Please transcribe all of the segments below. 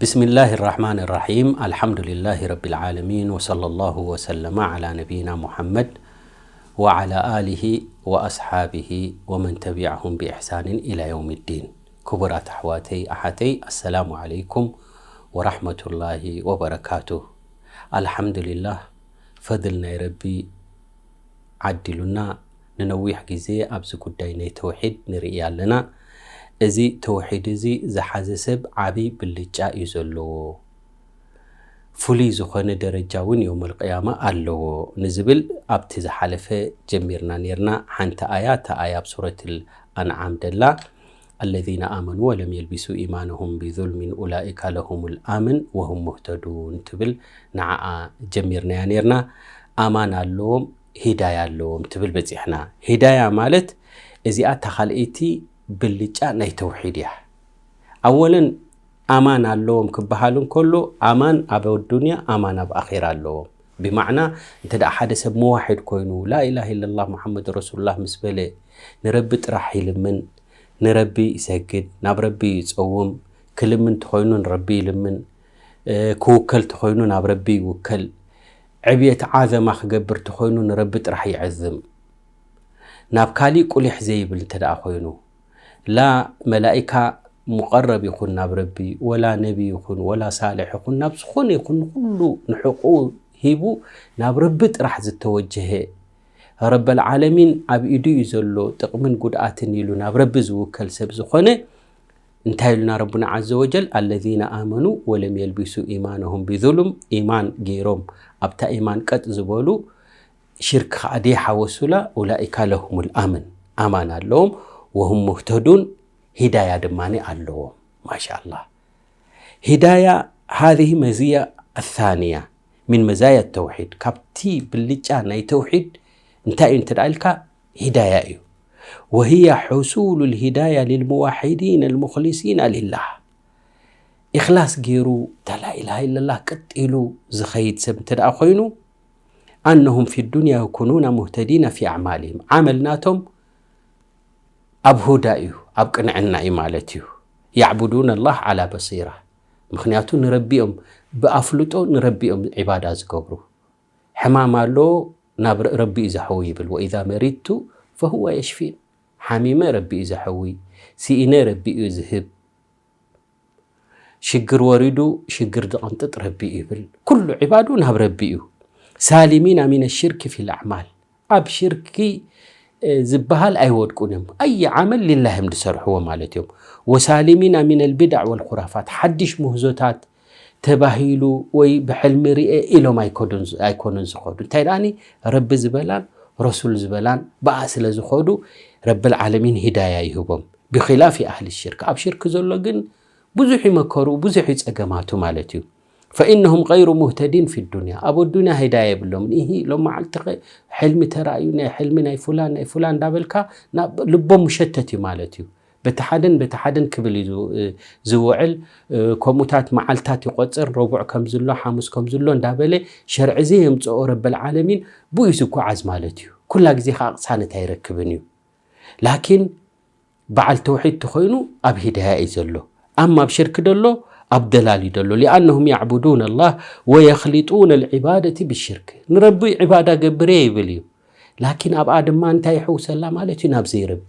بسم الله الرحمن الرحيم. الحمد لله رب العالمين، وصلى الله وسلم على نبينا محمد وعلى آله وأصحابه ومن تبعهم بإحسان إلى يوم الدين. ክቡራት ኣሕዋተይ ኣሓተይ፣ ኣሰላሙ ዓለይኩም ወራሕመቱላሂ ወበረካቱ። ኣልሓምዱሊላህ፣ ፈድል ናይ ረቢ ዓዲሉና። ንነዊሕ ግዜ ኣብዚ ጉዳይ ናይ ተውሒድ ንርኢ ኣለና። እዚ ተውሒድ እዚ ዝሓዘ ሰብ ዓቢ ብልጫ እዩ ዘለዎ። ፍሉይ ዝኾነ ደረጃ እውን የውመል ቅያማ ኣለዎ ንዝብል ኣብቲ ዝሓለፈ ጀሚርና ኔርና። ሓንቲ ኣያ፣ እታ ኣያ ኣብ ሱረትል ኣንዓም ደላ፣ الذين آمنوا ولم يلبسوا إيمانهم بظلم أولئك لهم الأمن وهم مهتدون ትብል፣ ንዓኣ ጀሚርናያ ኔርና። ኣማን ኣለዎም፣ ሂዳያ ኣለዎም ትብል በጺሕና። ሂዳያ ማለት እዚኣ እታ ካልኣይቲ ብልጫ ናይ ተውሒድ እያ። ኣወለን ኣማን ኣለዎም ክበሃል እንከሎ፣ ኣማን ኣብ ኣዱንያ፣ ኣማን ኣብ ኣኼራ ኣለዎም። ብማዕና፣ እንተ ደኣ ሓደ ሰብ መዋሒድ ኮይኑ፣ ላኢላሃ ኢለላህ ሙሓመድ ረሱሉላህ ምስ በለ፣ ንረቢ ጥራሕ ይልምን፣ ንረቢ ይሰግድ፣ ናብ ረቢ ይጸውም፣ ክልምን ተኾይኑ ንረቢ ይልምን፣ እ፣ ክውከል ተኾይኑ ናብ ረቢ ይውከል፣ ዕብየት ዓዘማ ክገብር ተኾይኑ ንረቢ ጥራሕ ይዕዝም። ናብ ካሊእ ቁሊሕ ዘይብል እንተ ደኣ ኮይኑ፣ ላ መላኢካ ሙቐረብ ይኹን ናብ ረቢ፣ ወላ ነቢ ይኹን፣ ወላ ሳልሕ ይኹን፣ ናብ ዝኾነ ይኹን ንኹሉ ንሕቁ ሂቡ ናብ ረቢ ጥራሕ ዝተወጀሀ፣ ረበል ዓለሚን ኣብ ኢዱ እዩ ዘሎ፣ ጥቕምን ጉድኣትን ኢሉ ናብ ረቢ ዝውከል ሰብ ዝኾነ፣ እንታይ ኢሉና ረቡና ዓዘ ወጀል? الذين آمنوا ولم يلبسوا إيمانهم بظلم፣ ኢማን ገይሮም ኣብታ ኢማን ቀጥ ዝበሉ፣ ሽርክ ከኣ ደይሓወሱላ፣ أولئك لهم الأمن፣ ኣማን ኣለዎም፣ وهم مهتدون፣ ሂዳያ ድማ ኣለዎም። ማሻኣላህ። ሂዳያ، هذه مزية الثانية من مزايا التوحيد። ካብቲ ብልጫ ናይ ተውሒድ እንታይ እዩ እንተ ደኣ ኢልካ፣ ሂዳያ እዩ። وهي حصول الهداية للموحدين المخلصين لله። ኢኽላስ ገይሩ፣ እታ ላኢላሃ ኢለላህ ቀጥ ኢሉ ዝኸይድ ሰብ እንተ ደኣ ኮይኑ፣ أنهم في الدنيا يكونون مهتدين في أعمالهم። ዓመል ናቶም ኣብ ሁዳ እዩ፣ ኣብ ቅንዕና እዩ ማለት እዩ። يعبدون الله على بصيرة። ምኽንያቱ ንረቢኦም ብኣፍልጦ ንረቢኦም ዒባዳ ዝገብሩ። ሕማም ኣሎ፣ ናብ ረ-፣ ረቢ እዩ ዘሕዊ ይብል። وإذا مرضت فهو يشفين። ሓሚመ ረቢ እዩ ዘሕዊ፣ ስኢነ ረቢ እዩ ዝህብ። ሽግር ወሪዱ ሽግር ዝቐንጥጥ ረቢ እዩ ይብል። ኩሉ ዒባዱ ናብ ረቢ እዩ። سالمين من الشرك في الأعمال። ኣብ ሽርኪ፣ እ፣ ዝበሃል ኣይወድቁን እዮም። ኣይ ዓመል ሊላህ እዮም ዝሰርሕዎ ማለት እዮም። وسالمين من البدع والخرافات። ሓድሽ ምህዞታት ተባሂሉ ወይ ብሕልሚ ርኤ ኢሎም ኣይኮዱን-፣ ኣይኮኑን ዝኸዱ። እንታይ ደኣኒ ረቢ ዝበላን ረሱል ዝበላን ብኣ ስለ ዝኸዱ ረብል ዓለሚን ሂዳያ ይህቦም። بخلاف أهل الشرك። ኣብ ሽርክ ዘሎ ግን ብዙሕ ይመከሩ፣ ብዙሕ ይጸገማቱ ማለት እዩ። فإنهم غير مهتدين في الدنيا። ኣብ ኣዱንያ ሂዳያ የብሎምን። ኢሂ፣ ሎም መዓልቲ ኸ ሕልሚ ተራእዩ፣ ናይ ሕልሚ ናይ ፉላን፣ ናይ ፉላን እንዳበልካ ናብ ልቦም ምሸተት እዩ ማለት እዩ። በቲ ሓደን በቲ ሓደን ክብል እዩ ዝው-፣ እ፣ ዝውዕል። እ፣ ከምኡታት መዓልታት ይቆጽር፣ ረቡዕ ከም ዝሎ፣ ሓሙስ ከም ዝሎ እንዳበለ ሸርዒ ዘየምጽኦ ረበል ዓለሚን ብኡ እዩ ዝጓዓዝ ማለት እዩ። ኩላ ግዜ ኸዓ ቅሳነት ኣይረክብን እዩ። ላኪን በዓል ተውሒድ ተኾይኑ ኣብ ሂዳያ እዩ ዘሎ። ኣማ ኣብ ሽርክ ደሎ ኣብ ደላል እዩ ደሎ። لأنهم يعبدون الله ويخلطون العبادة بالشرك። ንረቢ ዒባዳ ገብር እየ ይብል እዩ። ላኪን ኣብኣ ድማ እንታይ ይሕውሰላ ማለት እዩ? ናብ ዘይረቢ።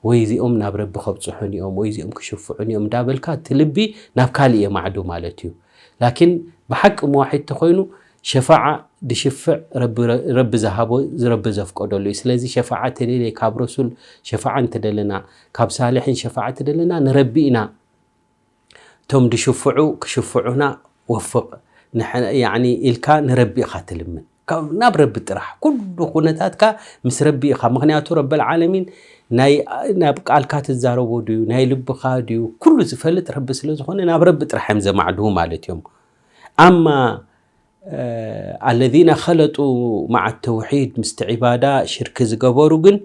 ወይ እዚኦም ናብ ረቢ ከብጽሑን እዮም፣ ወይ እዚኦም ክሽፍዑን እዮም እንዳበልካ እቲ ልቢ ናብ ካሊእ የማዕዱ ማለት እዩ። ላኪን ብሓቂ መዋሒድ ተኾይኑ ሸፋዓ ድሽፍዕ ረቢ፣ ረቢ ዝሃቦ፣ ረቢ ዘፍቀደሉ እዩ። ስለዚ ሸፋዓ ተደልየ ካብ ረሱል ሸፋዓ እንተደለና፣ ካብ ሳልሒን ሸፋዓ ተደለና ንረቢ ኢና። እቶም ድሽፍዑ ክሽፍዑና ወፍቕ ንሕ-፣ ያዕኒ ኢልካ ንረቢ ኢኻ ትልምን። ካብ፣ ናብ ረቢ ጥራሕ። ኩሉ ኩነታትካ ምስ ረቢ ኢኻ። ምኽንያቱ ረበል ዓለሚን ናይ፣ ናብ ቃልካ ትዛረቦ ድዩ፣ ናይ ልብኻ ድዩ፣ ኩሉ ዝፈልጥ ረቢ ስለ ዝኾነ ናብ ረቢ ጥራሕ እዮም ዘማዕድዉ ማለት እዮም። ኣማ፣ እ፣ الذين خلطوا مع التوحيد ምስቲ ዒባዳ ሽርክ ዝገበሩ ግን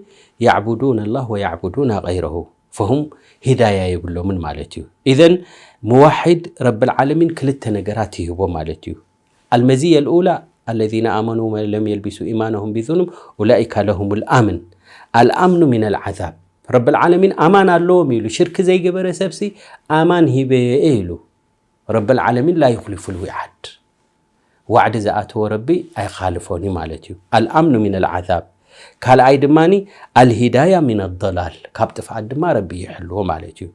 يعبدون الله ويعبدون غيره فهم ሂዳያ የብሎምን ማለት እዩ። ኢዘን ሙዋሒድ ረብል ዓለሚን ክልተ ነገራት ይህቦ ማለት እዩ። المزية الأولى الذين آمنوا ولم يلبسوا إيمانهم بظلم أولئك لهم الأمن، الأمن من العذاب። ረብል ዓለሚን ኣማን ኣለዎም ኢሉ፣ ሽርክ ዘይገበረ ሰብሲ ኣማን ሂበ እየ ኢሉ። ረበል ዓለሚን ላ ዩኽሊፉል ዊዓድ። ዋዕዲ ዝኣተወ ረቢ ኣይኻልፎን እዩ ማለት እዩ። ኣልኣምኑ ሚነል ዓዛብ። ካልኣይ ድማኒ ኣልሂዳያ ሚነ ዶላል፣ ካብ ጥፍኣት ድማ ረቢ ይሕልዎ ማለት እዩ።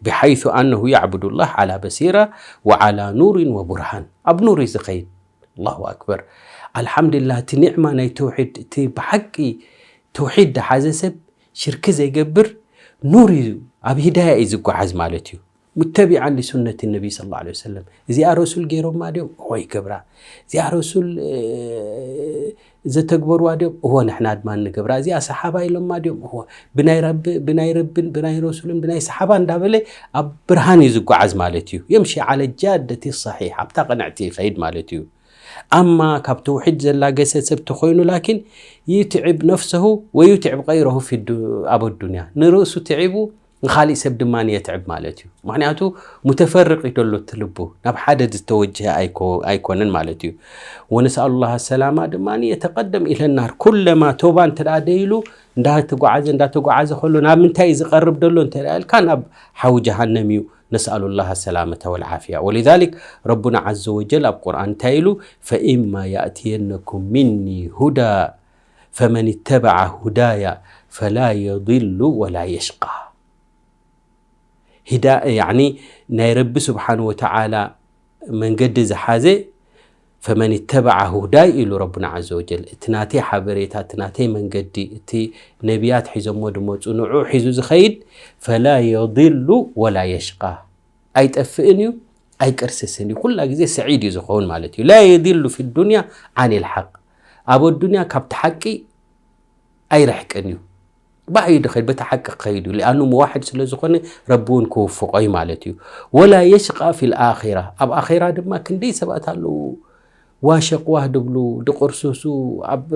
ብሓይሱ ኣነሁ ያዕቡዱላህ ዓላ በሲራ ወዓላ ኑሪን ወቡርሃን፣ ኣብ ኑር እዩ ዝኸይድ። ኣላሁ ኣክበር። ኣልሓምዱሊላህ፣ እቲ ኒዕማ ናይ ተውሒድ፣ እቲ ብሓቂ ተውሒድ ዝሓዘ ሰብ ሽርኪ ዘይገብር ኑር እዩ፣ ኣብ ሂዳያ እዩ ዝጓዓዝ ማለት እዩ። ሙተቢዓን ሊሱነት ነቢ ስለ ላ ሰለም። እዚኣ ረሱል ገይሮማ ድዮም? እወ ይገብራ። እዚኣ ረሱል ዘተግበርዋ ድዮም? እወ ንሕና ድማ ንገብራ። እዚኣ ሰሓባ ኢሎማ ድዮም? እወ። ብናይ ረብን ብናይ ረሱልን ብናይ ሰሓባ እንዳበለ ኣብ ብርሃን እዩ ዝጓዓዝ ማለት እዩ። የምሺ ዓለ ጃደቲ ሰሒሕ፣ ኣብታ ቅንዕቲ ይኸይድ ማለት እዩ። ኣማ ካብ ተውሒድ ዘላገሰ ሰብ ተኾይኑ ላኪን ይትዕብ ነፍሰሁ ወይትዕብ ቀይረሁ ኣብ ኣዱንያ፣ ንርእሱ ትዒቡ ንኻሊእ ሰብ ድማ የትዕብ ማለት እዩ። ምክንያቱ ሙተፈርቅ እዩ ደሎ እቲ ልቡ፣ ናብ ሓደ ዝተወጀሀ ኣይኮ- ኣይኮነን ማለት እዩ። ወነስኣሉ ላህ ሰላማ ድማ የተቀደም ኢለናር። ኩለማ ቶባ እንተ ደኣ ደይሉ እንዳተጓዓዘ እንዳተጓዓዘ ከሎ ናብ ምንታይ እዩ ዝቐርብ ደሎ እንተ ደኣ ኢልካ ናብ ሓዊ ጀሃነም እዩ። ነስኣሉ ላህ ሰላመተ ወልዓፍያ። ወሊዛሊክ ረቡና ዓዘ ወጀል ኣብ ቁርኣን እንታይ ኢሉ? ፈኢማ ያእትየነኩም ሚኒ ሁዳ ፈመን ተበዐ ሁዳያ ፈላ የድሉ ወላ የሽቃ። ሂዳ ያኒ ናይ ረቢ ስብሓን ወተዓላ መንገዲ ዝሓዘ ፈመን ተበዐ ሁዳይ ኢሉ ረቡና ዓዘ ወጀል። እቲ ናተይ ሓበሬታ፣ እቲ ናተይ መንገዲ፣ እቲ ነቢያት ሒዞሞ ድመፁ ንዑ ሒዙ ዝኸይድ ፈላ የድሉ ወላ የሽቃ። ኣይጠፍእን እዩ፣ ኣይቅርስስን እዩ። ኩላ ግዜ ሰዒድ እዩ ዝኸውን ማለት እዩ። ላ የድሉ ፊ ዱንያ ዓን ልሓቅ። ኣብ ኣዱንያ ካብቲ ሓቂ ኣይርሕቅን እዩ። ብኣይ ድኸይድ በቲ ሓቂ ክኸይድ እዩ። ሊኣኑ መዋሕድ ስለ ዝኾነ ረቢ እውን ክውፍቆ እዩ ማለት እዩ። ወላ የሽቃ ፊ ልኣኺራ። ኣብ ኣኺራ ድማ ክንደይ ሰባት ኣለዉ ዋሸቅዋህ ድብሉ፣ ድቕርሱሱ፣ ኣብ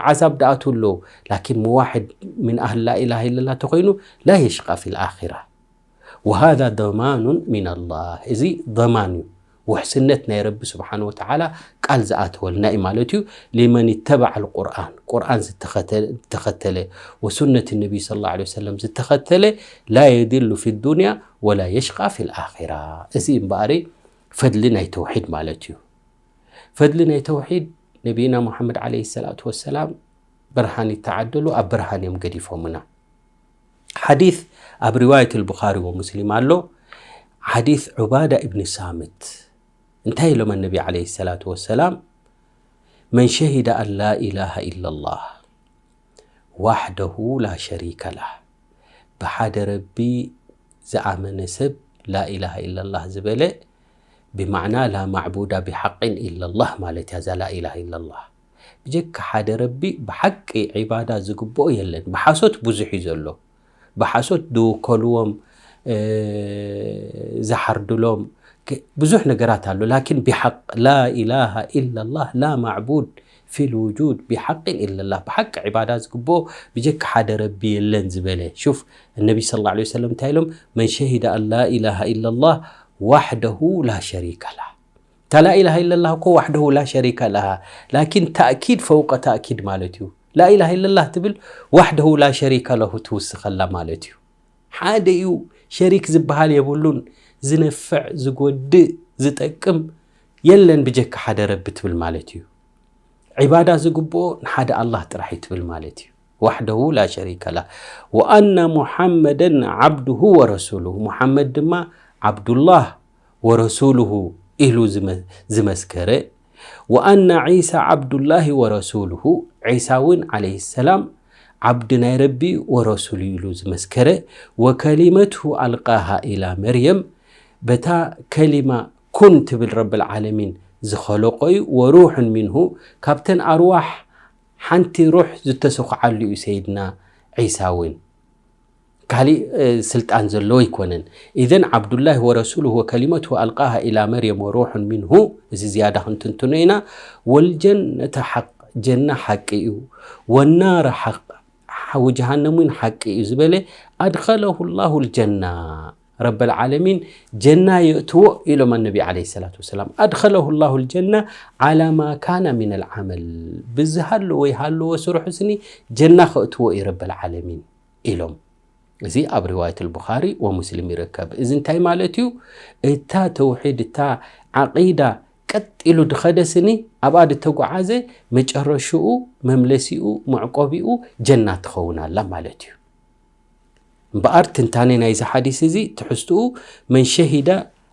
ዓዛብ ድኣትዉ ኣለዉ። ላኪን መዋሕድ ምን ኣህል ላኢላሃ ኢለላ ተኾይኑ ላ የሽቃ ፊ ልኣኺራ። ወሃዛ ደማኑን ሚነላህ። እዚ ደማን እዩ። ውሕስነት ናይ ረቢ ስብሓን ወተዓላ ቃል ዝኣተወልና እዩ ማለት እዩ። ሊመን ተበዐ ልቁርኣን፣ ቁርኣን ዝተኸተ- ዝተኸተለ ወሱነት ነቢይ ስለ ላ ሰለም ዝተኸተለ ላ የድሉ ፊ ዱንያ ወላ የሽቃ ፊ ልኣኺራ። እዚ እምበኣሪ ፈድሊ ናይ ተውሒድ ማለት እዩ። ፈድሊ ናይ ተውሒድ ነቢይና ሙሓመድ ዓለይሂ ሰላቱ ወሰላም ብርሃን ይተዓደሉ፣ ኣብ ብርሃን እዮም ገዲፎምና። ሓዲስ ኣብ ሪዋየት ልቡኻሪ ወሙስሊም ኣሎ። ሓዲስ ዑባዳ ኢብኒ ሳምት እንታይ ኢሎም ነቢ ዓለይሂ ሰላቱ ወሰላም? መን ሸሂደ ኣን ላ ኢላሃ ኢላላህ ዋሕደሁ ላ ሸሪከ ላህ፣ ብሓደ ረቢ ዝኣመነ ሰብ ላኢላሃ ኢላላህ ዝበለ፣ ብማዕና ላ ማዕቡዳ ቢሓቅን ኢላላህ ማለት እያ እዛ ላኢላሃ ኢላላህ። ብጀካ ሓደ ረቢ ብሓቂ ዒባዳ ዝግብኦ የለን። ብሓሶት ብዙሕ እዩ ዘሎ። ብሓሶት ዝውከልዎም፣ ዝሓርድሎም ብዙሕ ነገራት ኣሎ። ላኪን ብሓቅ ላኢላሃ ኢላላህ ላ ማዕቡድ ፊል ውጁድ ቢሓቅን ኢለላህ፣ ብሓቂ ዒባዳ ዝግብኦ ብጀካ ሓደ ረቢ የለን ዝበለ። ሹፍ፣ እነቢ ስለ ላ ሰለም እንታይ ኢሎም? መን ሸሂደ ኣን ላ ኢላሃ ኢለላህ ዋሕደሁ ላ ሸሪከ ላህ። እታ ላኢላሃ ኢለላህ እኮ ዋሕደሁ ላ ሸሪከ ላሃ፣ ላኪን ታእኪድ ፈውቀ ታእኪድ ማለት እዩ። ላኢላሃ ኢለላህ ትብል ዋሕደሁ ላ ሸሪከ ለሁ ትውስኸላ ማለት እዩ። ሓደ እዩ፣ ሸሪክ ዝበሃል የብሉን። ዝነፍዕ፣ ዝጎድእ፣ ዝጠቅም የለን ብጀካ ሓደ ረቢ ትብል ማለት እዩ። ዒባዳ ዝግብኦ ንሓደ ኣላህ ጥራሕ እዩ ትብል ማለት እዩ። ዋሕደሁ ላ ሸሪከ ላህ። ወኣና ሙሓመደን ዓብዱሁ ወረሱሉሁ፣ ሙሓመድ ድማ ዓብዱላህ ወረሱሉሁ ኢሉ ዝመ- ዝመስከረ፣ ወኣና ዒሳ ዓብዱላሂ ወረሱሉሁ፣ ዒሳ እውን ዓለይሂ ሰላም ዓብዲ ናይ ረቢ ወረሱሉ ኢሉ ዝመስከረ፣ ወከሊመትሁ ኣልቃሃ ኢላ መርየም፣ በታ ከሊማ ኩን ትብል ረብል ዓለሚን ዝኸለቆ እዩ፣ ወሩሑን ሚንሁ፣ ካብተን ኣርዋሕ ሓንቲ ሩሕ ዝተሰኹዓሉ እዩ ሰይድና ዒሳ እውን። ካሊእ ስልጣን ዘለዎ ኣይኮነን። ኢዘን ዓብዱላሂ ወረሱሉሁ ወከሊመትሁ ኣልቃሃ ኢላ መርየም ወሩሑን ሚንሁ፣ እዚ ዝያዳ ክንትንትኖ ኢና። ወልጀነተ ሓቅ፣ ጀና ሓቂ እዩ። ወናረ ሓቅ፣ ሓዊ ጀሃነም እውን ሓቂ እዩ ዝበለ፣ ኣድኸለሁ ላሁ ልጀና፣ ረበል ዓለሚን ጀና የእትዎ ኢሎም ኣነቢ ዓለይሂ ሰላቱ ወሰላም። ኣድኸለሁ ላሁ ልጀና ዓላ ማ ካነ ሚነል ዓመል፣ ብዝሃለዎ ይሃለዎ ስርሑ ስኒ ጀና ከእትዎ እዩ ረበል ዓለሚን ኢሎም። እዚ ኣብ ሪዋየት ኣልቡኻሪ ወሙስሊም ይርከብ። እዚ እንታይ ማለት እዩ? እታ ተውሒድ፣ እታ ዓቂዳ ቀጥ ኢሉ ድኸደ ስኒ፣ ኣብኣ ድተጓዓዘ፣ መጨረሽኡ፣ መምለሲኡ፣ መዕቆቢኡ ጀና ትኸውን ኣላ ማለት እዩ። እምበኣር ትንታኔ ናይዚ ሓዲስ እዚ ትሕዝትኡ መን ሸሂደ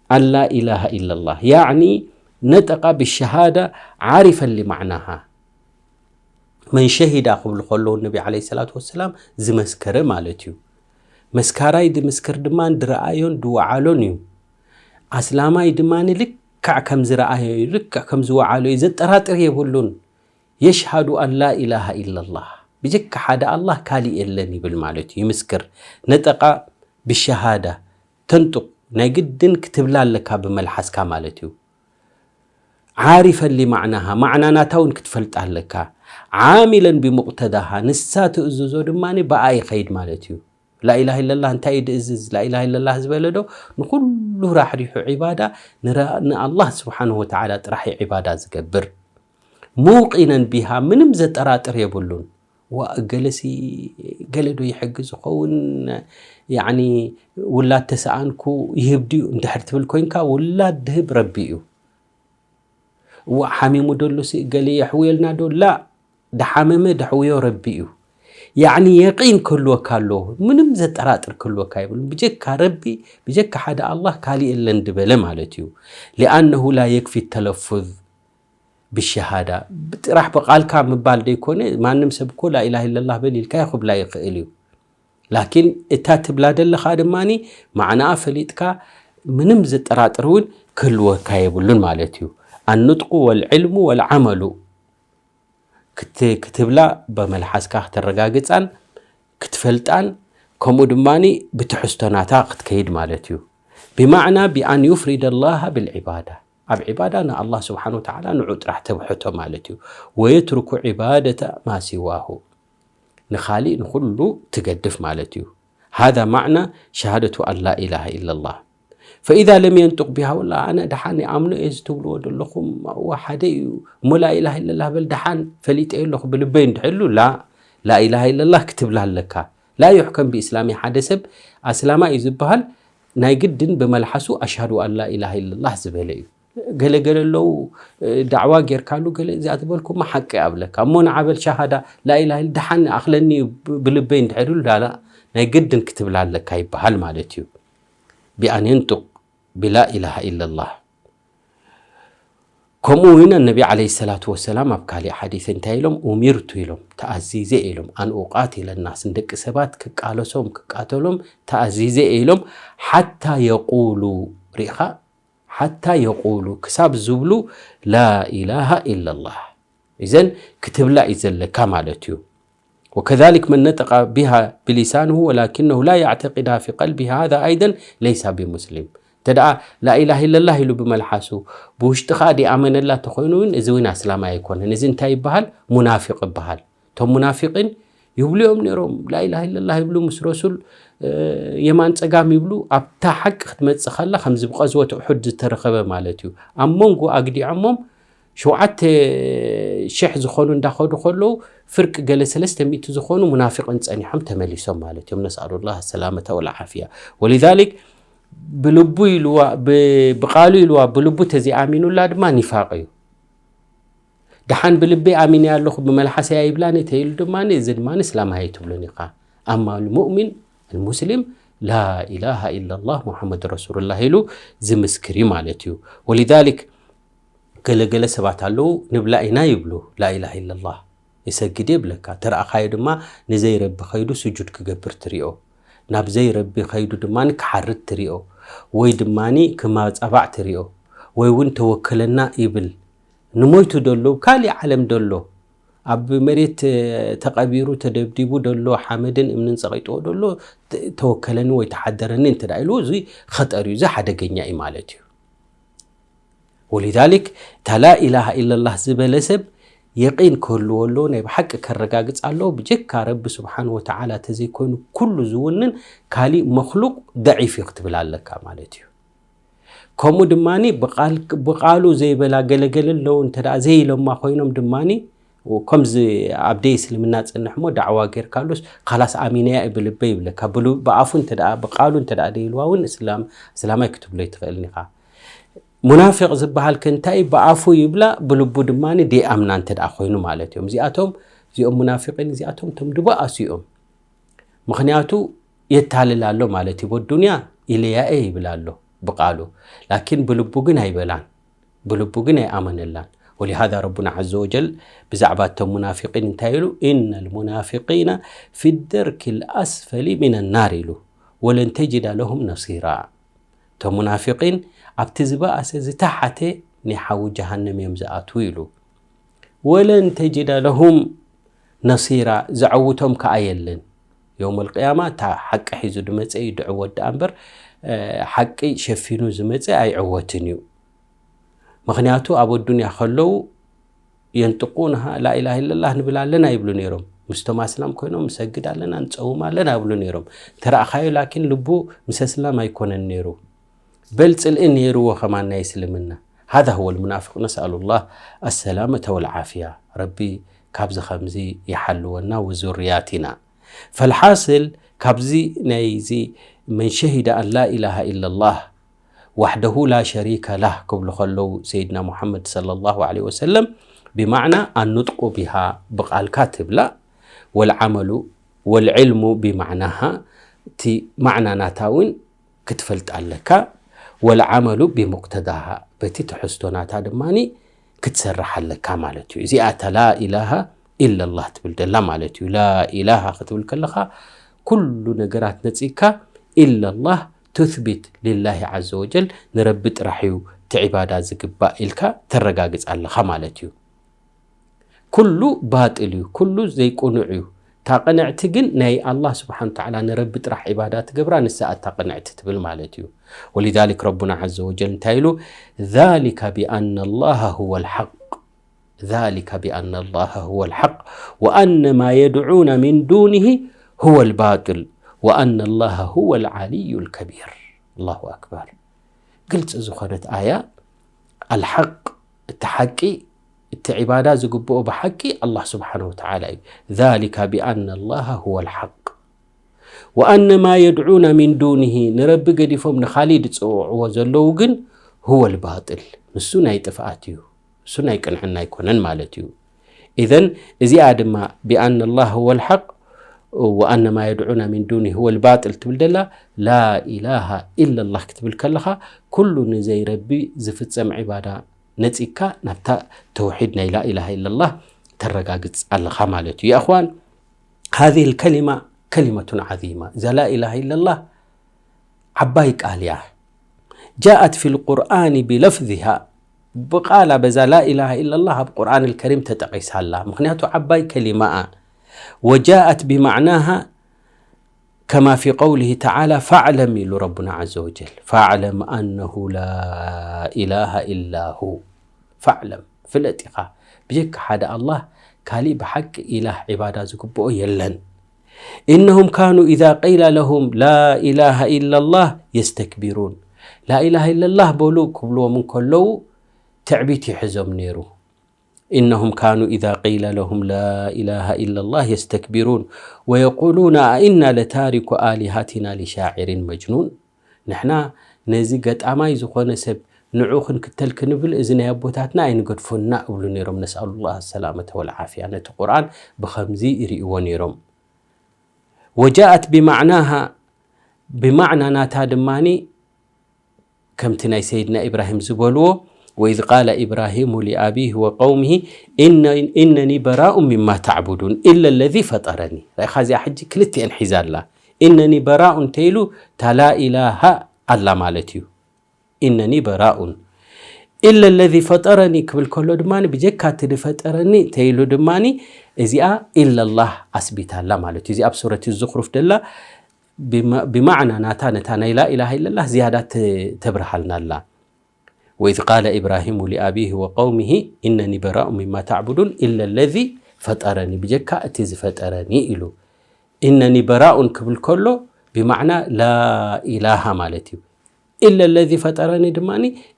ኣን ላ ኢላሃ ኢላላህ፣ ያዕኒ ነጠቃ ብሸሃዳ ዓሪፈን ሊማዕናሃ። መን ሸሂዳ ክብሉ ከለዉ ነቢ ዓለይሂ ሰላቱ ወሰላም ዝመስከረ ማለት እዩ። መስካራይ ድምስክር ድማ ድረኣዮን ድወዓሎን እዩ። ኣስላማይ ድማ ልክዕ ከም ዝረኣዮ እዩ፣ ልክዕ ከም ዝወዓሎ እዩ፣ ዘጠራጥር የብሉን። የሽሃዱ ኣን ላ ኢላሃ ኢላላህ፣ ብጀካ ሓደ ኣላህ ካሊእ የለን ይብል ማለት እዩ፣ ይምስክር። ነጠቃ ብሸሃዳ ተንጡቕ፣ ናይ ግድን ክትብላ ኣለካ ብመልሓስካ ማለት እዩ። ዓሪፈን ሊማዕናሃ፣ ማዕና ናታ እውን ክትፈልጥ ኣለካ። ዓሚለን ቢሙቅተዳሃ፣ ንሳ ትእዝዞ ድማ ብኣ ይኸይድ ማለት እዩ። ላኢላሃ ኢለላህ እንታይ እዩ ድእዝዝ? ላኢላሃ ኢለላህ ዝበለ ዶ ንኹሉ ራሕሪሑ ዒባዳ ንራ-፣ ንኣላህ ስብሓንሁ ወተዓላ ጥራሕ እዩ ዒባዳ ዝገብር። ሙቂነን ቢሃ፣ ምንም ዘጠራጥር የብሉን። ዋ፣ ገለሲ ገለ ዶ ይሕግዝ ይኸውን? ያዕኒ ውላድ ተሰኣንኩ ይህብ ድዩ እንድሕር ትብል ኮይንካ፣ ውላድ ድህብ ረቢ እዩ። ዋ፣ ሓሚሙ ደሎሲ ገለ የሕውየልና ዶ? ላ፣ ድሓመመ ደሕውዮ ረቢ እዩ። ያዕኒ የቂን ክህልወካ ኣለዎ፣ ምንም ዘጠራጥር ክህልወካ የብሉን። ብጀካ ረቢ፣ ብጀካ ሓደ ኣላህ ካሊእ የለን ድበለ ማለት እዩ። ሊኣነሁ ላ የክፊ ተለፉዝ ብሸሃዳ፣ ብጥራሕ ብቓልካ ምባል ደይኮነ፣ ማንም ሰብ እኮ ላኢላሃ ኢለላህ በል ኢልካ ክብላ ይኽእል እዩ። ላኪን እታ ትብላ ደለኻ ድማኒ ማዕናኣ ፈሊጥካ ምንም ዘጠራጥር እውን ክህልወካ የብሉን ማለት እዩ። ኣንጥቁ ወልዕልሙ ወልዓመሉ ክት-፣ ክትብላ ብመልሓስካ ክተረጋግጻን ክትፈልጣን፣ ከምኡ ድማኒ ብትሕዝቶ ናታ ክትከይድ ማለት እዩ። ብማዕና ብኣን ዩፍሪድ ኣላህ ብልዕባዳ፣ ኣብ ዕባዳ ንኣላህ ስብሓን ወተዓላ ንዑ ጥራሕ ተብሕቶ ማለት እዩ። ወየትርኩ ዕባደተ ማ ሲዋሁ፣ ንኻሊእ ንኹሉ ትገድፍ ማለት እዩ። ሃዛ ማዕና ሸሃደቱ ኣን ላ ኢላሃ ኢለላህ። ፈኢዛ ለም የንጡቅ ቢሃ፣ ወላ ኣነ ደሓን ይኣምኖ እየ ዝትብልዎ ዘለኹም፣ እዋ ሓደ እዩ እሞ ላኢላሃ ኢለላህ በል ደሓን ፈሊጠ ኣለኹ ብልበይ እንድሕሉ፣ ላ፣ ላኢላሃ ኢለላህ ክትብላ ኣለካ። ላ ዩሕከም ብኢስላሚ፣ ሓደ ሰብ ኣስላማ እዩ ዝበሃል ናይ ግድን ብመልሓሱ ኣሽሃዱ ኣን ላኢላሃ ኢለላህ ዝበለ እዩ። ገለ ገለ ኣለዉ፣ እ፣ ዳዕዋ ጌርካሉ ገለ እዚኣ ዝበልኩማ ሓቂ ኣብለካ። እሞ ንዓበል ሸሃዳ ላኢላሃ ኢለ ደሓን ኣኽለኒ እዩ ብ-፣ ብልበይ እንድሕር ኢሉ ላላ ናይ ግድን ክትብላ ኣለካ ይበሃል ማለት እዩ። ብኣን የንጡቅ ብላ ኢላሃ ኢለላህ። ከምኡ እውን ነቢ ዓለይሂ ሰላቱ ወሰላም ኣብ ካሊእ ሓዲስ እንታይ ኢሎም? ኡሚርቱ ኢሎም፣ ተኣዚዘ ኢሎም፣ ኣን ኡቃቲለ ናስ፣ ንደቂ ሰባት ክቃለሶም፣ ክቃተሎም ተኣዚዘ ኢሎም፣ ሓታ የቁሉ፣ ሪኢኻ? ሓታ የቁሉ፣ ክሳብ ዝብሉ ላኢላሃ ኢለላህ። እዘን ክትብላ እዩ ዘለካ ማለት እዩ። ወከዛሊክ መን ነጠቀ ቢሃ ብሊሳንሁ ወላኪነሁ ላ ያዕተቂድሃ ፊ ቀልቢሂ ሃዛ ኣይደን ለይሳ ቢሙስሊም። እንተ ደኣ ላኢላሃ ኢለላህ ኢሉ ብመልሓሱ፣ ብውሽጢ ኸኣ ዲኣመነላ ተኾይኑ እውን፣ እዚ እውን ኣስላማይ ኣይኮነን። እዚ እንታይ ይበሃል? ሙናፊቕ ይበሃል። እቶም ሙናፊቒን ይብሉ እዮም ነይሮም፣ ላኢላሃ ኢለላህ ይብሉ፣ ምስ ረሱል፣ እ፣ የማን ጸጋም ይብሉ። ኣብታ ሓቂ ክትመጽእ ከላ፣ ከምዚ ብቐዝወት ኡሑድ ዝተረኸበ ማለት እዩ። ኣብ መንጎ ኣግዲዖሞም፣ ሸውዓተ ሽሕ ዝኾኑ እንዳኸዱ ከለዉ፣ ፍርቂ ገለ ሰለስተ ሚእቲ ዝኾኑ ሙናፊቕን ጸኒሖም ተመሊሶም ማለት እዮም። ነስኣሉላህ ሰላመተ ወልዓፍያ። ወሊዛሊክ ብልቡ ኢልዋ፣ ብ-፣ ብቓሉ ኢልዋ፣ ብልቡ ተዘይኣሚኑላ ድማ ኒፋቕ እዩ። ደሓን ብልበይ ኣሚነ ኣለኹ፣ ብመልሓሰይ ኣይብላን እየ ተይሉ ድማ፣ እዚ ድማ እስላም ኣይትብሉን ኢኻ። ኣማ ልሙእሚን ልሙስሊም ላኢላሃ ኢላላህ ሙሓመድ ረሱሉላህ ኢሉ ዝምስክር እዩ ማለት እዩ። ወሊዛሊክ ገለ ገለ ሰባት ኣለዉ፣ ንብላ ኢና ይብሉ፣ ላኢላሃ ኢላላህ። ይሰግድ የብለካ። ተረኣኻዮ ድማ ንዘይረቢ ኸይዱ ስጁድ ክገብር ትሪኦ። ናብ ዘይረቢ ኸይዱ ድማ ክሓርድ ትሪኦ። ወይ ድማ ክማጻባዕ ትሪኦ። ወይ እውን ተወከለና ይብል። ንሞይቱ ደሎ፣ ካሊእ ዓለም ደሎ፣ ኣብ መሬት ተቐቢሩ፣ ተደብዲቡ ደሎ፣ ሓመድን እምንን ጸቒጥዎ ደሎ፣ ተ-፣ ተወከለኒ ወይ ተሓደረኒ እንተ ደኣ ኢሉ፣ እዚ ኸጠር እዩ፣ እዚ ሓደገኛ እዩ ማለት እዩ። ወሊዛሊክ፣ እታ ላኢላሃ ኢለላህ ዝበለ ሰብ የቂን ክህልዎ ኣለዎ፣ ናይ ብሓቂ ከረጋግጽ ኣለዎ። ብጀካ ረቢ ስብሓን ወተዓላ ተዘይኮይኑ ኩሉ ዝውንን ካሊእ መኽሉቕ ደዒፍ እዩ ክትብል ኣለካ ማለት እዩ። ከምኡ ድማኒ ብቓል-፣ ብቓሉ ዘይበላ ገለገለ ኣለዉ፣ እንተ ደኣ ዘይኢሎማ ኮይኖም ድማኒ ከምዚ ኣብ ደይ እስልምና ጽንሕ እሞ ዳዕዋ ጌርካሉስ ካላስ ኣሚነያ እየ ብልበይ ይብለካ። ብሉ-፣ ብኣፉ እንተ ደኣ፣ ብቃሉ እንተ ደኣ ደይልዋ እውን እስላም-፣ እስላማይ ክትብሎ ኣይትኽእልን ኢኻ። ሙናፊቕ ዝበሃል ከ እንታይ? ብኣፉ ይብላ፣ ብልቡ ድማ ደይኣምና እንተ ደኣ ኮይኑ ማለት እዮም። እዚኣቶም፣ እዚኦም ሙናፊቂን እዚኣቶም እቶም ድባኣሱ እዮም። ምኽንያቱ የታልል ኣሎ ማለት እዩ። በዱንያ ኢለያ እየ ይብል ኣሎ ብቃሉ፣ ላኪን ብልቡ ግን ኣይበላን፣ ብልቡ ግን ኣይኣመነላን። ወሊሃዛ ረቡና ዐዘ ወጀል ብዛዕባ እቶም ሙናፊቂን እንታይ ኢሉ? ኢነ ልሙናፊቂነ ፊ ደርኪ ልኣስፈሊ ሚነ ናር ኢሉ፣ ወለን ተጅዳ ለሁም ነሲራ። እቶም ሙናፊቂን ኣብቲ ዝበኣሰ ዝተሓተ ናይ ሓዊ ጀሃነም እዮም ዝኣትዉ ኢሉ። ወለን ተጅዳ ለሁም ነሲራ፣ ዘዐውቶም ከኣ የለን። የውመል ቅያማ እታ ሓቂ ሒዙ ድመጸ እዩ ድዕወት ደኣ እምበር፣ እ፣ ሓቂ ሸፊኑ ዝመጸ ኣይዕወትን እዩ። ምኽንያቱ ኣብ ኣዱንያ ከለዉ የንጥቁንሃ ላኢላሃ ኢለላህ ንብል ኣለና ይብሉ ነይሮም። ምስቶም ኣስላም ኮይኖም ንሰግድ ኣለና፣ ንጸውም ኣለና ይብሉ ነይሮም። እንተ ረኣኻዮ ላኪን ልቡ ምስ ኣስላም ኣይኮነን ነይሩ። በል ጽልኢ ነይርዎ ከማን ናይ እስልምና። ሃዛ ሁወ ልሙናፍቅ፣ ነስኣሉላህ ኣሰላመተ ወልዓፍያ። ረቢ ካብዚ ከምዚ ይሓልወና ወዙርያቲና። ፈልሓስል፣ ካብዚ ናይዚ መን ሸሂደ ኣን ላ ኢላሃ ኢለላህ ዋሕደሁ ላ ሸሪከ ላህ ክብሉ ከለዉ ሰይድና ሙሓመድ ሰለላሁ ዐለይሂ ወሰለም ብማዕና ኣኑጥቁ ቢሃ ብቓልካ ትብላ፣ ወልዓመሉ ወልዕልሙ ብማዕናሃ እቲ ማዕና ናታ እውን ክትፈልጥ ኣለካ። ወልዓመሉ ብሙቅተዳሃ በቲ ትሕዝቶ ናታ ድማ ክትሰርሕ ኣለካ ማለት እዩ። እዚኣ እታ ላኢላሃ ኢለላህ ትብል ደላ ማለት እዩ። ላኢላሃ ክትብል ከለኻ ኩሉ ነገራት ነፂግካ ኢለላህ ቱስቢት ሊላሂ ዐዘ ወጀል ንረቢ ጥራሕ እዩ እቲ ዒባዳ ዝግባእ ኢልካ ተረጋግፅ ኣለኻ ማለት እዩ። ኩሉ ባጥል እዩ፣ ኩሉ ዘይቁኑዕ እዩ። እታ ቅንዕቲ ግን ናይ ኣላህ ስብሓን ተዓላ ንረቢ ጥራሕ ዒባዳ ትገብራ ንሳ እታ ቅንዕቲ ትብል ማለት እዩ። ወሊዛሊክ ረቡና ዐዘ ወጀል እንታይ ኢሉ? ዛሊከ ቢኣነ ላሃ ሁወ ልሓቅ ዛሊከ ቢኣነ ላሃ ሁወ ልሓቅ ወኣነ ማ የድዑነ ሚን ዱኒሂ ሁወ ልባጥል ወኣነ ላሃ ሁወ ልዓልዩ ልከቢር። ኣላሁ ኣክበር። ግልፂ ዝኾነት ኣያ ኣልሓቅ፣ እቲ ሓቂ፣ እቲ ዒባዳ ዝግብኦ ብሓቂ ኣላህ ስብሓነ ወተዓላ እዩ። ዛሊከ ቢኣነ ላሃ ሁወ ልሓቅ ወኣነ ማ የድዑነ ሚን ዱኒሂ፣ ንረቢ ገዲፎም ንኻሊእ ዝፅውዕዎ ዘለዉ ግን ሁወ ልባጥል፣ ንሱ ናይ ጥፍኣት እዩ፣ እሱ ናይ ቅንዕና ኣይኮነን ማለት እዩ። ኢዘን እዚኣ ድማ ቢኣነ ላህ ሁወ ልሓቅ ወኣነ ማ የድዑነ ሚን ዱኒ ሁወ ልባጥል ትብል ደላ ላኢላሃ ኢለላህ ክትብል ከለኻ ኩሉ ንዘይረቢ ዝፍፀም ዒባዳ ነፂግካ ናብታ ተውሒድ ናይ ላኢላሃ ኢለላህ ተረጋግፅ ኣለኻ ማለት እዩ። የእኽዋን፣ ሃዚህ ልከሊማ ከሊመቱን ዓዚማ። እዛ ላኢላሃ ኢለላህ ዓባይ ቃል እያ። ጃኣት ፊ ልቁርኣኒ ቢለፍዚሃ፣ ብቓላ በዛ ላኢላሃ ኢለላህ ኣብ ቁርኣን ልከሪም ተጠቒሳ ኣላ። ምኽንያቱ ዓባይ ከሊማ እያ። ወጃኣት ቢማዕናሃ ከማ ፊ ቀውሊሂ ተዓላ ፋዕለም ኢሉ ረቡና ዐዘ ወጀል። ፋዕለም ኣነሁ ላ ኢላሃ ኢላ ሁ። ፋዕለም፣ ፍለጥ ኢኻ፣ ብጀካ ሓደ ኣላህ ካሊእ ብሓቂ ኢላህ ዒባዳ ዝግብኦ የለን። ኢነሁም ካኑ ኢዛ ቂለ ለሁም ላ ኢላሃ ኢለላህ የስተክቢሩን። ላኢላሃ ኢለላህ በሉ ክብልዎም እንከለዉ ትዕቢት ይሕዞም ነይሩ። ኢነሁም ካኑ ኢዛ ቂለ ለሁም ላ ኢላሃ ኢለላህ የስተክቢሩን ወየቁሉነ ኣኢና ለታሪኩ ኣሊሃቲና ሊሻዒሪን መጅኑን። ንሕና ነዚ ገጣማይ ዝኾነ ሰብ ንዑ ክንክተል ክንብል እዚ ናይ ኣቦታትና ኣይንገድፎና እብሉ ነይሮም። ነስኣሉላህ ሰላመተ ወልዓፍያ። ነቲ ቁርኣን ብኸምዚ ይርእይዎ ነይሮም። ወጃኣት ብማዕናሃ፣ ብማዕና ናታ ድማኒ ከምቲ ናይ ሰይድና ኢብራሂም ዝበልዎ፣ ወኢዝ ቃለ ኢብራሂሙ ሊኣቢሂ ወቀውሚሂ ኢነ-፣ ኢነኒ በራኡ ሚማ ተዕቡዱን ኢለ ለዚ ፈጠረኒ። ርኢኻ እዚኣ ሕጂ ክልቲኤን ሒዛ ኣላ። ኢነኒ በራኡ እንተኢሉ እታ ላኢላሃ ኣላ ማለት እዩ። ኢነኒ በራኡን ኢለ ለዚ ፈጠረኒ ክብል ከሎ ድማ ብጀካ እቲ ዝፈጠረኒ እንተኢሉ ድማ እዚኣ ኢለላህ ኣስቢታ ኣላ ማለት እዩ። እዚኣ ኣብ ሱረት ዙኽሩፍ ደላ ብማ-፣ ብማዕና ናታ ነታ ናይ ላኢላሃ ኢለላህ ዝያዳ ተ-፣ ተብርሃልና ኣላ። ወኢዝ ቃለ ኢብራሂሙ ሊኣቢሂ ወቀውሚሂ ኢነኒ በራኡ ሚማ ተዕቡዱን ኢለ ለዚ ፈጠረኒ፣ ብጀካ እቲ ዝፈጠረኒ ኢሉ። ኢነኒ በራኡን ክብል ከሎ ብማዕና ላኢላሃ ማለት እዩ። ኢለ ለዚ ፈጠረኒ ድማ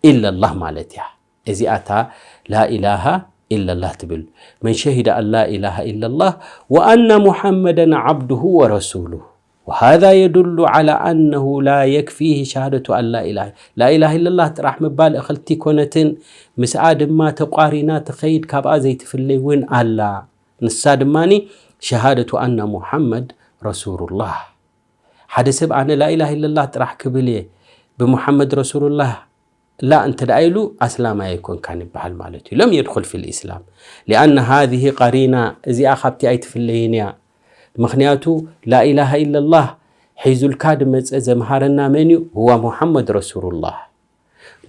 ኢለላህ ማለት እያ። እዚኣ እታ ላኢላሃ إلا الله ትብል። من شهد أن لا إله إلا الله وأن محمدا عبده ورسوله. وهذا يدل على أنه لا يكفيه شهادة أن لا إله. لا إله إلا الله ጥራሕ ምባል እኽልቲ ኮነትን፣ ምስኣ ድማ ተቋሪና ትኸይድ፣ ካብኣ ዘይትፍለይ እውን ኣላ። ንሳ ድማኒ شهادة أن محمد رسول الله። ሓደ ሰብ ኣነ لا إله إلا الله ጥራሕ ክብል እየ ብሙሓመድ ረሱሉላህ ላ እንተ ደኣ ኢሉ ኣስላማይ ኣይኮንካን ይበሃል ማለት እዩ። لم يدخل في الإسلام. لأن هذه قرينة እዚኣ ካብቲ ኣይትፍለይን እያ። ምኽንያቱ لا إله إلا الله ሒዙልካ ድመጸ ዘምሃረና መን እዩ? هو محمد رسول الله።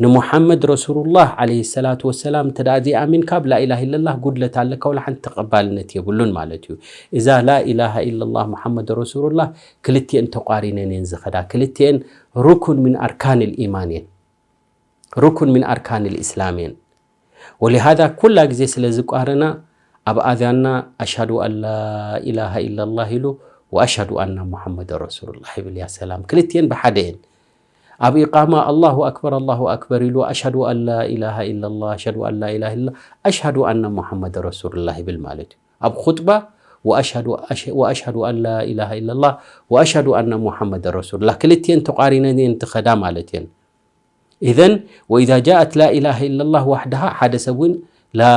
ንሙሓመድ ረሱሉላህ ዓለይሂ ሰላቱ ወሰላም እንተ ደኣ ዘይኣሚንካ ኣብ لا إله إلا الله ጉድለት ኣለካ፣ ወላ ሓንቲ ተቐባልነት የብሉን ማለት እዩ። እዛ لا إله إلا الله محمد رسول الله ክልቲኤን ተቋሪነን እየን ዝኸዳ። ክልቲኤን ሩኩን من أركان الإيمان እየን። ሩኩን من أركان الإسلام እየን። ولهذا ኩላ ግዜ ስለ ዝቋረና ኣብ ኣዛንና أشهد أن لا إله إلا الله ኢሉ وأشهد أن محمدا رسول الله ይብል። ያ ሰላም፣ ክልቲኤን ብሓደ እየን። ኣብ ኢቃማ الله أكبر الله أكبر ኢሉ أشهد أن لا إله إلا الله أشهد أن لا إله إلا الله أشهد أن محمدا رسول الله ይብል ማለት እዩ። ኣብ ኹጥባ وأشهد أش- وأشهد أن لا إله إلا الله وأشهد أن محمدا رسول الله ክልቲኤን ተቋሪነን እየን ትኸዳ ማለት እየን። إذن وإذا جاءت لا إله إلا الله وحدها ሓደ ሰብ እውን لا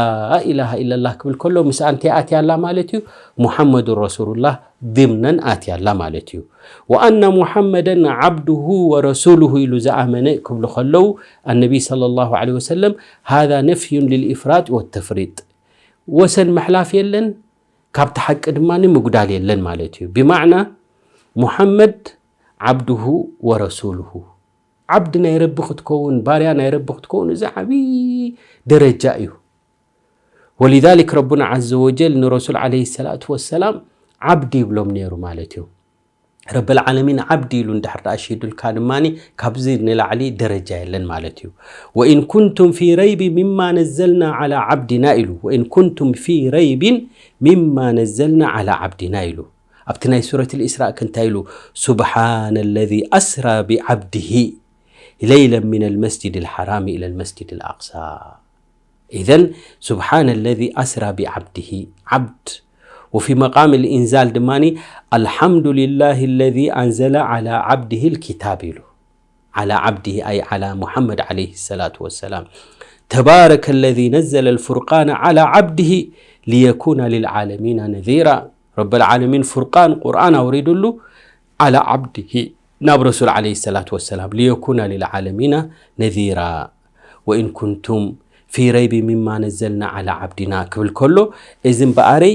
إله إلا الله ክብል ከሎ ምስኣ እንታይ ኣትያ ኣላ ማለት እዩ? محمد رسول الله ضمنا ኣትያ ኣላ ማለት እዩ። وأن محمدا عبده ورسوله ኢሉ ዝኣመነ ክብሉ ከለዉ النبي صلى الله عليه وسلم هذا نفي للإفراط والتفريط። ወሰን ምሕላፍ የለን፣ ካብቲ ሓቂ ድማ ምጉዳል የለን ማለት እዩ። ብማዕና ሙሓመድ ዓብዱሁ ወረሱሉሁ፣ ዓብዲ ናይ ረቢ ክትከውን፣ ባርያ ናይ ረቢ ክትከውን፣ እዚ ዓብዪ ደረጃ እዩ። ወሊዛሊክ ረቡና ዓዘ ወጀል ንረሱል ዓለይሂ ሰላቱ ወሰላም ዓብዲ ይብሎም ነይሩ ማለት እዩ። ረብል ዓለሚን ዓብዲ ኢሉ እንድሕር ደኣ ኣሽሂዱልካ ድማ ካብዚ ንላዕሊ ደረጃ የለን ማለት እዩ። ወኢን ኩንቱም ፊ ረይቢ ሚማ ነዘልና ዓላ ዓብዲና ኢሉ። ወኢን ኩንቱም ፊ ረይቢን ሚማ ነዘልና ዓላ ዓብዲና ኢሉ። ኣብቲ ናይ ሱረት ልኢስራእ ከ እንታይ ኢሉ? ሱብሓነ ለዚ ኣስራ ቢዓብዲሂ ለይለን ሚነል መስጂድ ልሓራሚ ኢለል መስጂድ ልኣቅሳ። إذن سبحان الذي أسرى بعبده، عبد. وفي مقام الإنزال ድማኒ الحمد لله الذي أنزل على عبده الكتاب ኢሉ። على عبده أي على محمد عليه الصلاة والسلام. تبارك الذي نزل الفرقان على عبده ليكون للعالمين نذيرا. ረብል ዓለሚን ፉርቃን ቁርኣን ኣውሪዱሉ على عبده ናብ ረሱል ዓለይሂ ሰላቱ ወሰላም ليكون للعالمين نذيرا وإن كنتم في ريب مما نزلنا على عبدنا ክብል ከሎ እዚ እምበኣረይ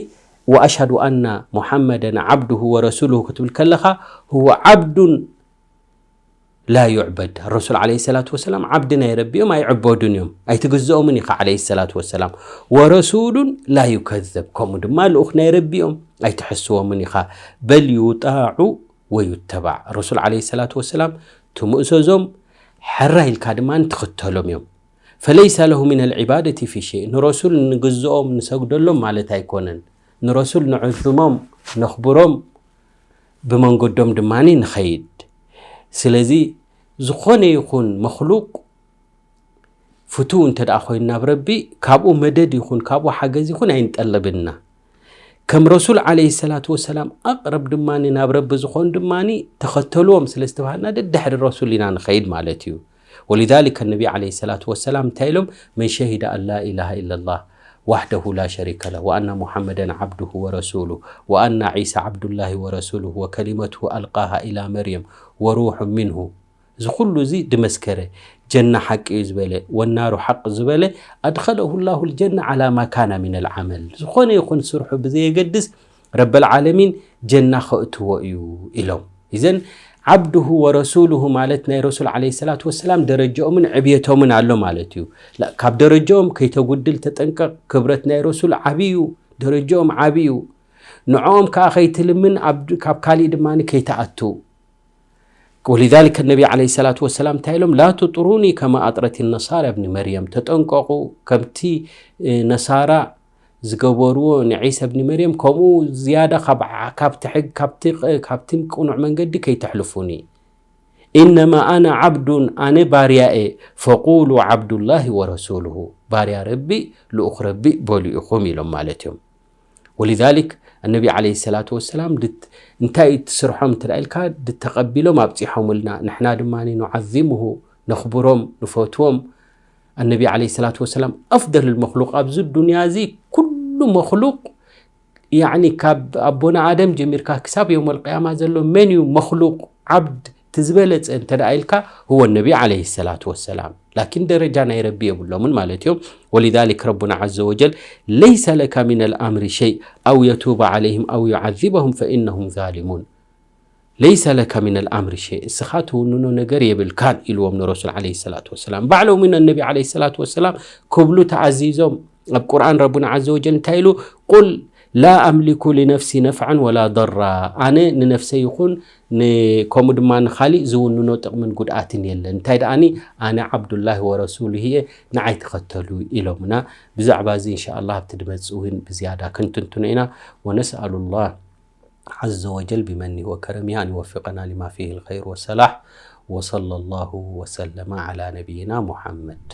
وأشهد أن محمدا عبده ورسوله ክትብል ከለኻ هو عبد لا يعبد። ረሱል ዓለይሂ ሰላቱ ወሰላም ዓብዲ ናይ ረቢ እዮም፣ ኣይዕበዱን እዮም፣ ኣይትግዝኦምን ኢኻ ዓለይሂ ሰላቱ ወሰላም። ورسول لا يكذب፣ ከምኡ ድማ ልኡኽ ናይ ረቢ እዮም፣ ኣይትሕስዎምን ኢኻ። بل يطاع ويتبع። ረሱል ዓለይሂ ሰላቱ ወሰላም ትምእዘዞም፣ ሕራይ ኢልካ ድማ ትኽተሎም እዮም። فليس له من العبادة في شيء። ንረሱል ንግዝኦም ንሰግደሎም ማለት ኣይኮነን። ንረሱል ንዕዝሞም ነኽብሮም ብመንገዶም ድማ ንኸይድ። ስለዚ ዝኾነ ይኹን መኽሉቅ ፍቱው እንተ ደኣ ኮይኑ ናብ ረቢ ካብኡ መደድ ይኹን ካብኡ ሓገዝ ይኹን ኣይንጠልብና። ከም ረሱል ዓለይሂ ሰላቱ ወሰላም ኣቅረብ ድማ ናብ ረቢ ዝኾኑ ድማ ተኸተልዎም ስለ ዝተባሃልና ደድሕሪ ረሱል ኢና ንኸይድ ማለት እዩ። ولذلك النبي عليه الصلاة والسلام እንታይ ኢሎም? من شهد أن لا إله إلا الله وحده لا شريك له وأن محمدا عبده ورسوله وأن عيسى عبد الله ورسوله وكلمته ألقاها إلى مريم وروح منه እዚ ኩሉ እዚ ድመስከረ ጀና ሓቂ እዩ ዝበለ والنار حق ዝበለ أدخله الله الجنة على ما كان من العمل ዝኾነ ይኹን ስርሑ ብዘየገድስ ረበል ዓለሚን ጀና ከእትዎ እዩ ኢሎም። إذن عبده ورسوله ማለት ናይ ረሱል ዓለይሂ ሰላቱ ወሰላም ደረጃኦምን ዕብየቶምን ኣሎ ማለት እዩ። ላ- ካብ ደረጃኦም ከይተጉድል ተጠንቀቕ። ክብረት ናይ ረሱል ዓብዩ፣ ደረጃኦም ዓብዩ። ንዕኦም ከዓ ከይትልምን ኣብ- ካብ ካሊእ ድማ ከይተኣቱ ولذلك النبي عليه الصلاة والسلام እንታይ ኢሎም? لا تطروني كما أطرت النصارى ابن مريم ተጠንቀቑ ከምቲ ነሳራ ዝገበርዎ ንዒሳ እብኒ መርየም ከምኡ ዝያዳ ካብቲ ሕግ ካብቲ ቅኑዕ መንገዲ ከይተሕልፉኒ إنما أنا عبد ኣነ ባርያ እየ ፈቁሉ ዓብዱላሂ ወረሱሉሁ ባርያ ረቢ ልኡኽ ረቢ በሉ ኢኹም ኢሎም ማለት እዮም። ወሊዛሊክ ኣነቢ ዓለይሂ ሰላቱ ወሰላም እንታይ ትስርሖም እንተ ኢልካ ድተቐቢሎም ኣብፂሖምልና ንሕና ድማ ኑዓዚሙሁ ነኽብሮም ንፈትዎም። ኣነቢ ዓለይሂ ሰላቱ ወሰላም ኣፍደል መክሉቅ ኣብዚ ዱንያ እዚ ኩሉ መክሉቅ ያኒ ካብ ኣቦና ኣደም ጀሚርካ ክሳብ የውመል ቅያማ ዘሎ መን እዩ መክሉቅ ዓብድ እቲ ዝበለፀ እንተ ደኣ ኢልካ هو النبي عليه الصلاة والسلام ላኪን ደረጃ ናይ ረቢ የብሎምን ማለት እዮም። ولذلك ربنا عز وجل ليس لك من الأمر شيء أو يتوب عليهم أو يعذبهم فإنهم ظالمون ليس لك من الأمر شيء እስኻ ትውንኖ ነገር የብልካን ኢልዎም ንረሱል ዓለይሂ ሰላቱ ወሰላም ባዕሎም እውን ኣነቢ ዓለይሂ ሰላቱ ወሰላም ክብሉ ተኣዚዞም ኣብ ቁርኣን ረቡና ዓዘ ወጀል እንታይ ኢሉ ቁል ላ ኣምሊኩ ሊነፍሲ ነፍዓን ወላ ضራ ኣነ ንነፍሰይ ይኹን ከምኡ ድማ ንኻሊእ ዝውንኖ ጥቕምን ጉድኣትን የለን እንታይ ደኣኒ ኣነ ዓብዱላሂ ወረሱሉ እየ ንዓይ ተኸተሉ ኢሎምና ብዛዕባ እዚ እንሻ ኣላህ ኣብቲ ድመፅእ እውን ብዝያዳ ክንትንትኖ ኢና ወነስኣሉ ላህ عز وجل بمنه وكرمه أن يوفقنا لما فيه الخير والصلاح وصلى الله وسلم على نبينا محمد